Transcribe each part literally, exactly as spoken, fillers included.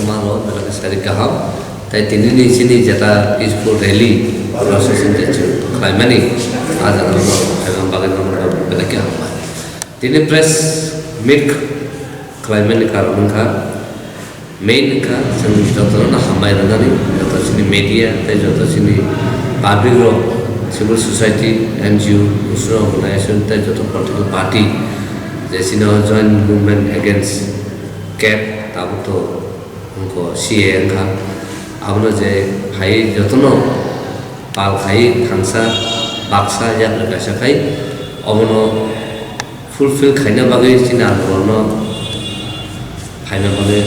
Maro belai khe sari kaham. Tai tini ni chini jeta peaceful rally procession je chwng khlaimani, a jaga no khlaimani bagwi no belai khe hambai. Tini press meet khlaimani karon wngkha, main wngkha chwng jotono no hambai rwnani, joto chini media tei joto chini public rok, civil society, N G O, social organization tei joto political party je chini o joint movement against cap tabuk to wngkha C A A wngkha. Abono je phai jotono pal khai thangsa baksa yapri kaisa khai obono fulfill khaina bagwi chini andolonno phaina bagwi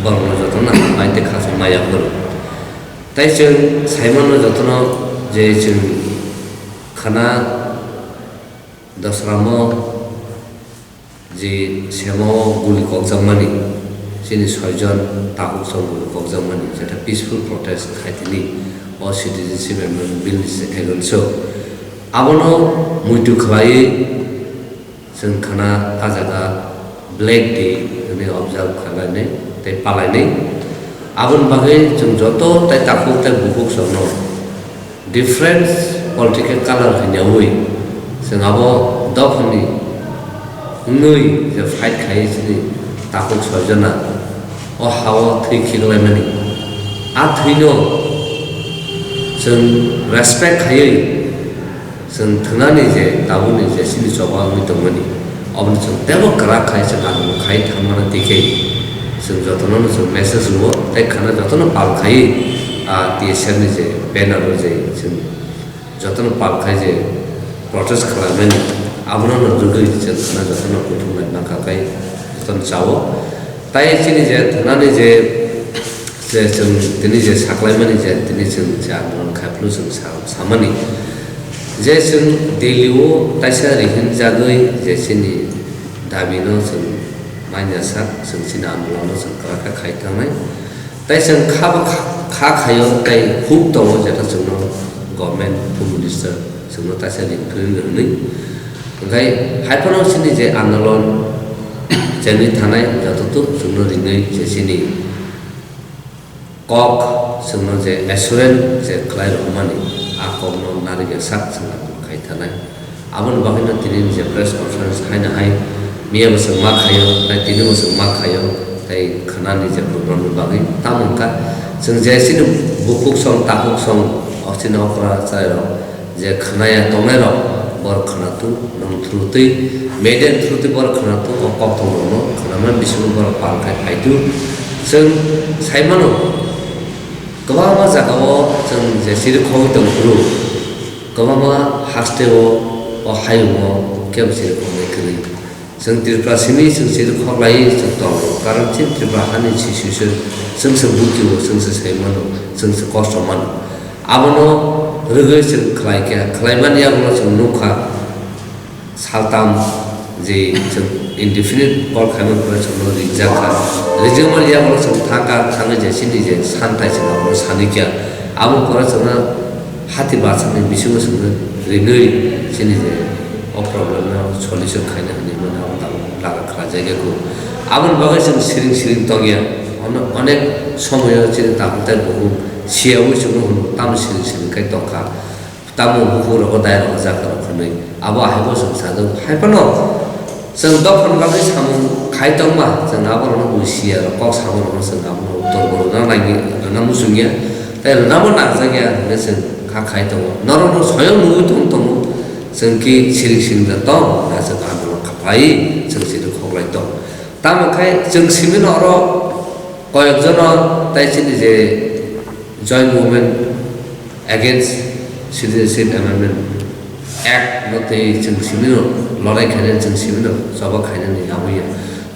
borokno jotono hambai tei khachang ma yaphuru. Tai chwng saimano jotono je chwng khana Dosramo je semo guli kokjakmani, chini soijon takhuk song guli kokjakmani, jeta peaceful protest khaitini o Citizenship Amendment Bill ni against o. Abono muitu khlaiwi chwng khana a jaga Black Day hwnwi observe khlainai tei palainai. Aboni bagwi chwng joto tai takhuk tai bukhuk songno different political color hwnyaui chwng abo dophani wngwi je fight khai chini takhuk soijona o hao thwi khiklaimani. A thwino chwng respect khaiwi chwng thwnani je tabukni je chini choba wngwi tongmani, oboni chwng teibo kwrak khai chwng ang khai thangmani twi khe chwng jotono no chwng message rwo tei khana jotono pal khai a T S F ni je banner o je chwng jotono pal khai je protest khlaimani abono no rwgwi chwng khana jotono kuthum lai mankha khai jotono chao. Tai chini je thwnani je, je chwng tini je saklaimani je tini chwng je andolon khai phuru chwng sa-, samani je chwng Delhi o taisa rihinjagwi je chini dabi no chwng manya sak chwng chini andolon no chwng kwrak khe khai thangnai. Tai chwng kha ba kha, kha khaio tai huk tongo jeta chwngno government home minister chwngno taisa ring phirwi hwnwi. Hwnkhe haiphano chini je andolon chengwi thanai joto tuk chwngno ringwi je chini kok chwngno je assurance je khlai rwmani a kokno narwkya sak chwng andolon khai thanai. Aboni bagwino tini je press conference haino hai miya bo chwng ma khaio, tai tini bo chwng ma khaio, tai khwnani je program ni bagwi tamo wngkha chwng je chini bukhuk song takhuk song oksini okra chai rok je khwnaya tongnai rok bor khwnatung nong through twi media through twi bor khwnatung o kok thong rokno khwnamani bisingo bor pal khai phaitu chwng sai mano kwbangma jaga o chwng je siri khogwi tong phuru kwbangma haste o o hayung o kebo siri khogwi kwrwi. Chwng Tripura simi chwng chiri khoklai chwng tongo, karon chini Tripura hani situation chwng se bukio, chwng se sai mano, chwng se kosto mano. Abono rwgwi chwng khlai kha, khlai mani yagulo chwng nukha saltam je chwng indefinite call khaimani pore chwngno rijak kha, rijak mani yagulo chwng thangkha, thangwi je chini je santai chwng abono sanikya, abo pore chwngno hati bachakni bisingo chwngno rinwi chini je o problem no solution khaina hinwi mano abo tabuk laga khlaijakya kho. Aboni bagwi chwng siring siring tongya. Ono-, onek somoyo chini tabuk tai bukhuk siyaui chwngno hwnwi tamo siring siring khai tongkha. Tamo bukhuk rogo dai rogo jaka rok hwnwi. Abo ahaibo chwng sajak hai phano chwng dophani bagwi samung khai tongma chwng aborokno bui siya rok kok saborokno chwng abono uttor bo rwna nangya, rwna muchungya. Tei rwnabo nangjakya hwnwi chwng kha khai tongo. Norokno soyong nugwi tong tongo. Chwng ki siring siring da tong, na chwng andolon khaklai, chwng chini khoklai tong. Tamo khai chwng simi no oro koyok jono tai chini je Joint Movement Against Citizenship Amendment Act no tei chwng simi no lorry khainani, chwng simi no choba khainani abo ya.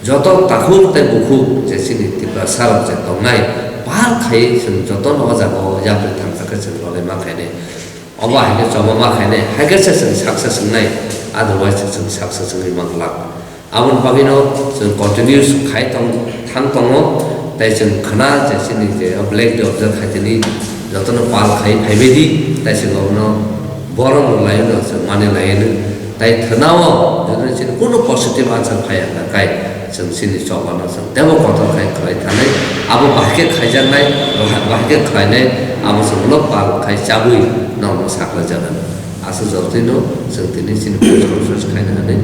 Joto takhuk tei bukhuk je chini Tiprasa rok je tongnai, pal khai chwng joto no o jaga o yapri thangsa khe chwng lorry ma khainai. Obo hai khe choba ma khainai, hai khe se chwng success wngnai, otherwise chwng success wngwi manglak. Aboni bagwino chwng continuous khai tong, thang tongo, tei chwng khna je chini je o Black Day observe khaitini jotono pal khai phaibaidi, tei chwng abono borom rwlaino chwng mani laino, tei thwnao jotono chini kunu positive answer phaiya hwnkha kai. Chwng chini chobano chwng teibo kotor khai khlai thanai, abo bahai khe khaijaknai, bahai khe khlainai, abo chwng ulo pal khai chabwi norokno saklaijaknai. Aswk jotino chwng tini chini press conference khaina hwnwi